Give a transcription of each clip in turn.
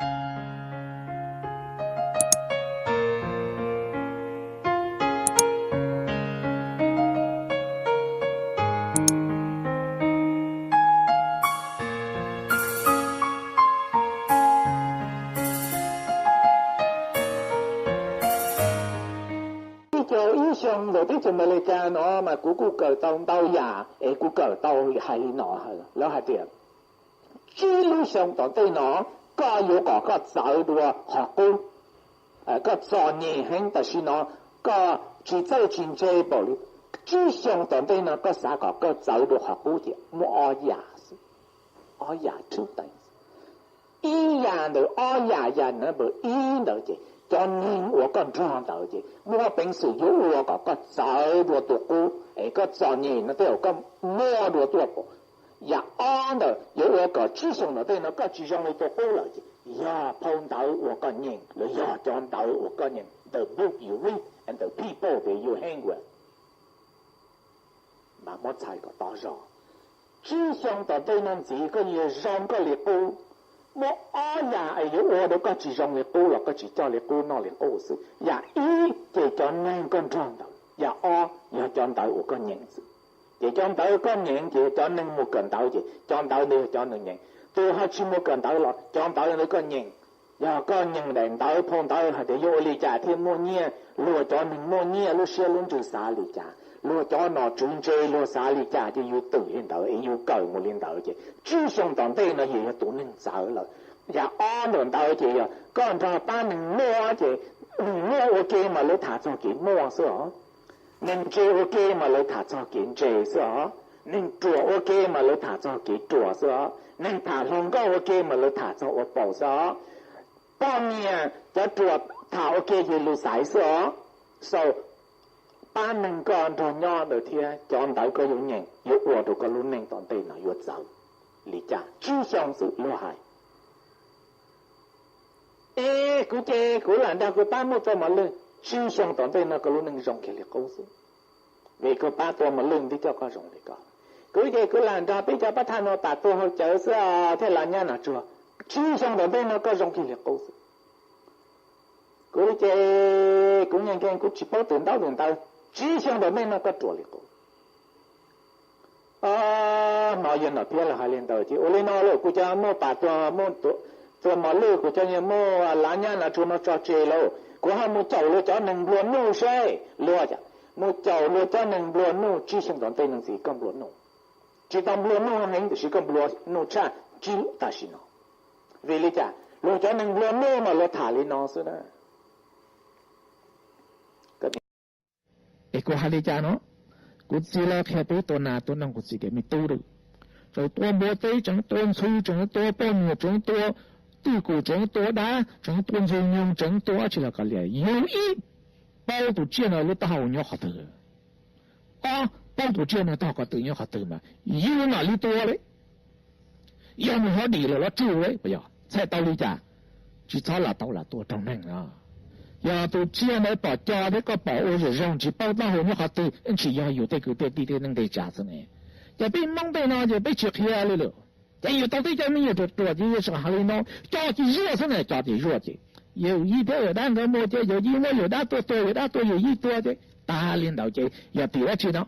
Ib caug ib xyoo ntawm teb chaws Amelikas no mas kuv kuj kawm tau ntau yam es kuv kawm tau hais li no, lawv hais tias tsib lub xyoo tom ntej no koj yuav kom koj txawv dua qhov qub. Koj txom nyem heev tam sim no, koj tsis txawj tsis ntse npaum li. Tsib xyoo tom ntej no koj xav kom koj txawv dua qhov qub ces muaj ob yam, ob yam thwb teev. Ib yam ntawm ob yam, yam number ib ntawd ces cov neeg uas koj nrog ntawd ces muaj peev xwm yuav ua kom koj txawv dua tus qub es koj txom nyem no tej zaum koj muaj dua tuaj pom. Yam ob ntawd yuav ua kom tsib xyoo tom ntej no koj tsis zoo li tus qub lawm ces yog phau ntawv uas koj nyeem los yog cov ntawv uas koj nyeem, the book you read and the people that you hang with. Mas muab txhais kom tau zog. Tsib xyoo tom ntej no ntxiv koj yuav zoo koj li qub. Muaj ob yam es yuav ua rau koj tsis zoo li qub los koj tsis coj li qub noj li qub xwb. Yam ib ces cov neeg koj nrog ntawd, yam ob yog cov ntawv uas koj nyeem xwb. Ces cov ntawv koj nyeem ces cov neeg mus kawm ntawv ces cov ntawv ntawd yog cov neeg nyeem. Tus ho tsis mus kawm ntawv los cov ntawv ntawd koj nyeem. Yog koj nyeem daim ntawv phau ntawv hais tias yuav ua li cas thiaj muaj nyiaj, luag cov neeg muaj nyiaj lub siab lub ntsws xav li cas, luag cov nom tswv ntse luag xav li cas ces yus twm li ntawd es yus kawm mus li ntawd ces tsib xyoo tom ntej no yus yog tus neeg txawv lawm. Yam ob ntawm ntawd ces yog koj nrog pab neeg muaj ces neeg muaj ua ke mas lawv tham txog kev muaj xwb os. Neeg ntse ua ke mas lawv tham txog kev ntse xwb os. Neeg ruam ua ke mas lawv tham txog kev ruam xwb os. Neeg tham hluas nkauj ua ke mas lawv tham txog ua paus xwb os. Poj niam cov ruam tham ua ke ces lus xaiv xwb os. So, pab neeg koj nrog nyob ntawd thiab cov ntawv koj yuav nyeem yuav ua rau koj lub neej tom ntej no yuav txawv li cas? Tsib xyoo xwb luag hais. Es kuv ces kuv lam nrog kuv pab muaj tua mos lwj, tsib xyoo tom ntej no koj lub neej zoo kiag li qub xwb. Vim koj pab tua mos lwj twb coj koj zoo li ko. Kuv ces kuv lam nrog peb cov pab thaj no pam tua hauv cawv xwb thiaj los nyab Nom Tsuag. Tsib xyoo tom ntej no koj zoo kiag li qub xwb. Kuv ces kuv nyeem nkees kuv tsis paub twm ntaub twm ntawv, tsib xyoo tom ntej no koj ruam li qub. Hnov yawg Nom Phiab lawv hais li ntawd ces ua li no lauj, kuv cov muaj pam tua, muaj tua mos lwj, kuv cov muaj lav nyab Nom Tsuag no tso tseg lauj, kuv ho mus caum luag cov neeg nplua nuj seb luag, mus caum luag cov neeg nplua nuj. Tsib xyoo tom ntej no ntxiv koj nplua nuj, tsis tau nplua nuj heev tiam sis koj nplua nuj tshaj tsib tam sim no. Vim li cas? Luag cov neeg nplua nuj mas luag tham li no xwb na. Es kuv hais li cas no? Kuv txiv lawv qhia peb tua nas tua noog, kuv txiv tias me tub, tseem tua npua teb, tseem tua ntxhw, tseem tua poj niam, tseem tua twj kum, tseem tua dab, tseem tua ntxwg nyoog, tseem tua dab tsi los kav liam, yug ib paub tus tsiaj no lub taub hau nyob qhov twg, ob paub tus tsiaj no taub hau qhov twg nyob qhov twg mas yug mam li tua li. Yog nws ho dim lawm los tsuj li, puas yog? Txhais tau li cas? Tsis txhob lam tau lam tua raug neeg no. Yog tus tsiaj ntawd pom co thiab koj pom ua zoo zoo, tsis paub taub hau nyob qhov twg, ntshis yog yus tej kwv tej tij tej neej tej tsa xwb ne. Ces peb Hmoob tej no ces peb tsis qhia li lawm. Ces yus tau tej cov me nyuam ruam ruam ces yus tseem hais li no, co ces zuaj xwb na, co ces zuaj ces. Yawm yij thiab yawm dab nkawd mus ces yawm yij muab yawm dab tua tua, yawm dab tua yawm yij tua ces tag li ntawd ces yog tim dab tsi no?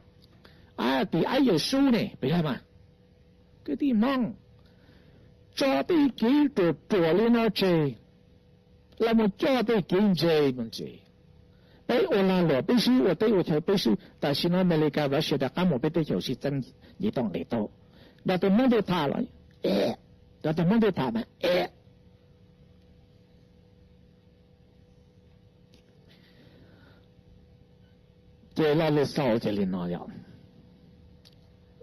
Tim aib yawm sub ne, puas yog mas? Kwv tij Hmoob, tso tej kev ruam ruam li no tseg, los mus coj tej kev ntse mus ntse. Peb ua lag luam peb swb, ua teb ua chaw peb swb, tam sim no Amelikas Russia rov qab mus peb teb chaws sib txeeb, nce toj nqes toj. Nrog tus Hmoob tej tham los, nrog tus Hmoob tej tham mas, ces lo lus xaus ces li no yom.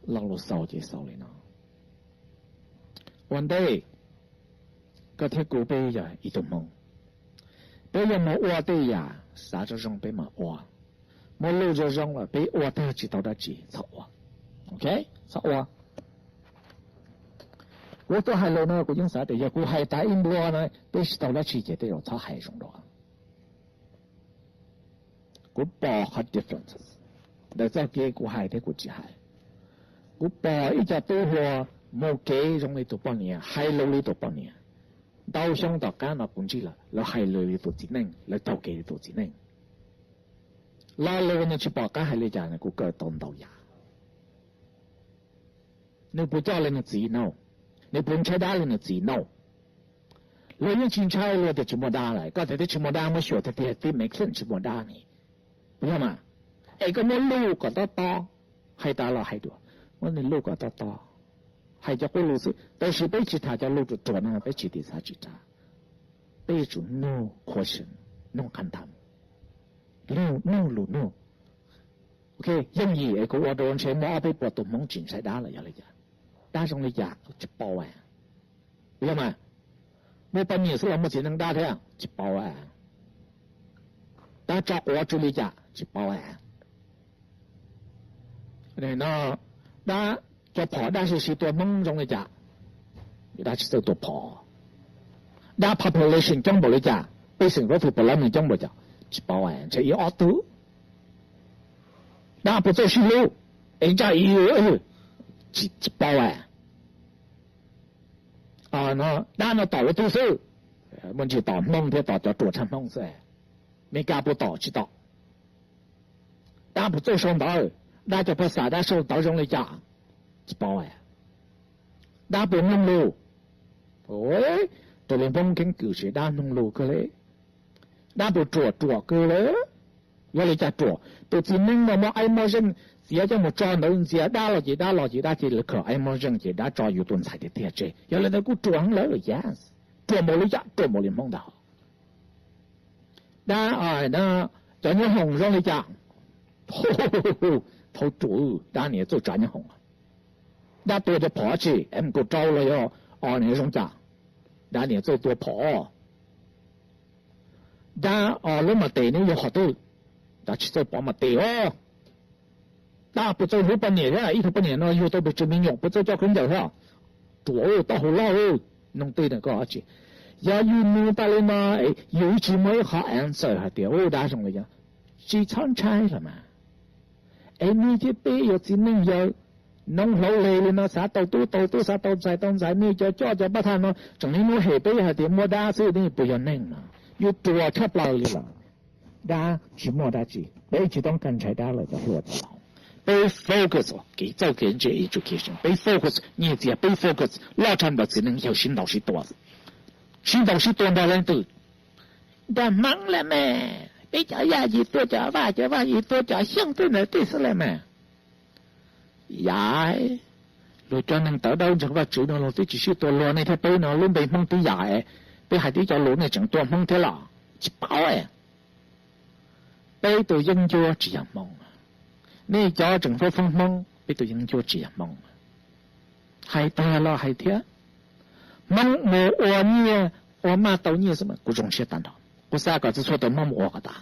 Lo lus xaus ces xaus li no. Ua ntej, koj thiab kuv peb yog ib tug Hmoob, peb yuav mus ua tej yam xav zoo zoo peb mam ua. Muaj lub zoo zoo los peb ua, tag tsis tau dab tsi txhob ua. Ok, txhob ua. Kuv tuaj hais lus no kuv yeej xav tias yog kuv hais tas ib nplua no peb tsis tau dab tsi ces tej zaum txhob hais zoo dua. Kuv pom qhov difference ntawm txoj kev kuv hais thiab kuv tsis hais. Kuv pom ib co tub hluas mus kev zoo li tus poj niam, hais lus li tus poj niam. Ntau xyoo tom qab no kuv ntsib lawm, lawv hais lus li tus txiv neej, lawv taug kev li tus txiv neej. Los lawv no tsis pom qab hais li cas, kuv kawm tau ntau yam. Nws puas coj li nws txiv no? Nws puas ntshai dab li nws txiv no? Luag yeej tsis ntshai, luag tias tsis muaj dab lawm. Koj tias twb tsis muaj dab, muab xyuas tiag tiag, tib me kheej tsis muaj dab ne, puas yog mas? Es koj muab luj kom tob tob, hais tas los hais dua, muab nws luj kom tob tob, hais cov qub lus xwb. Tab sis peb tsis tham cov lus ruam ruam no, peb tsis tim xav tsis tag. Peb yuav tsum nug question, nug qhab tham, nug lus nug. Ok, yooj yim es kuv ua rau ntshe muaj ob peb puas tus Hmoob tsis ntshai dab lawm, yog li cas? Dab zoo li cas? Tsis paub a. Yog mas, muaj poj niam xwb los muaj txiv neej dab thiab? Tsis paub a. Dab tso quav tsw li cas? Tsis paub a. Dab, cov phom dab siv siv tua Hmoob zoo li cas? Dab tsis txawj tua phom. Dab population coob npaum li cas? Pej xeem Hmoob tus puav leej coob npaum cas? Tsis paub a, ntshe ib ob tug. Dab puas txawj sib hlub? Es ntsaj ib, tsis paub a. Dab no tom lawv tug xwb, muaj ntsis tom Hmoob thiab tom cov ruam tshaj Hmoob xwb. Meskas puas tom? Tsis tom. Dab puas txawj sau ntawv? Dab cov phas xas dab sau ntawv zoo li cas? Tsis paub a. Dab puas mloog lus? Raws li Hmoob keeb kwm ces dab mloog lus kawg li. Dab puas ruam? Ruam kawg li. Yog li cas ruam? Tus txiv neej no muaj aib muaj zeej, txiav coj mus tso ntawd ntxias dab los ces dab los ces dab cia li khaws aib muaj zeej ces dab tso yus tus ntxhais tiag tiag tseg. Yog li ntawd kuj ruam heev lawm, yes. Ruam npaum li cas? Ruam npaum li Hmoob ntag. Dab, cov nyob hoom zoo li cas? Thaub ruam, dab niam txawj tsav nyob hoom. Dab tua cov phom tsi, M mười sáu los yog, o, niam zoo cas? Dab niam txawj tua phom. Dab, o, lub mas tes neb yog qhov twg? Dab tsis txawj pov mas tes os. Dab puas txawj hlub poj niam thiab? Ib tug poj niam no yug tau pes tsawg me nyuam, puas txawj coj khaub ncaws thiab? Ruam, taub hau loj, noog tej na koj tsi. Yog yus nug tas li no, yus tsis muaj ib qho answer hais tias ua dab zoo li cas. Tsis txhob ntshai los mas. Es nej thiab peb yog txiv neej yawg, noob hlau le li no xav tau tub tau tub, xav tau ntxhais tau ntxhais, nej cov coj cov pab thaj no tseem niaj hnub hem peb hais tias muaj dab xwb, nej puas yog neeg no? Yus ruam tshaj plaws li lawm. Dab tsis muaj dab tsi, peb tsis toob kas ntshai dab lawm cov hluas cov laus. Peb focus kev txawj kev ntse education, peb focus nyiaj txiag, peb focus loj tshaj plaws txiv neej yawg sib ntaus sib tua. Sib ntaus sib tua nrog leej twg? Nrog Hmoob lawm mas. Peb cov yaj yim tua cov Vaj, cov Vaj yim tua cov Xyooj twb ntawd tej xwb lawm mas. Yam, luag cov neeg tawv dawb ntseeg Vajtswv no luag twb tsis sib tua, luag nej thiab peb no lub npe Hmoob tib yam, peb hais tib co lus nej tseem tua Hmoob thiab los? Tsis paub. Peb tus yeeb ncuab tsis yog Hmoob. Nej cov tseem foob foob Hmoob, peb tus yeeb ncuab tsis yog Hmoob. Hais tag los hais thiab. Hmoob mus ua nyiaj, ua maj tau nyiaj xwb mas kuv zoo siab tag nrho. Kuv xav kom txhua txhua tus Hmoob mus ua kom tas.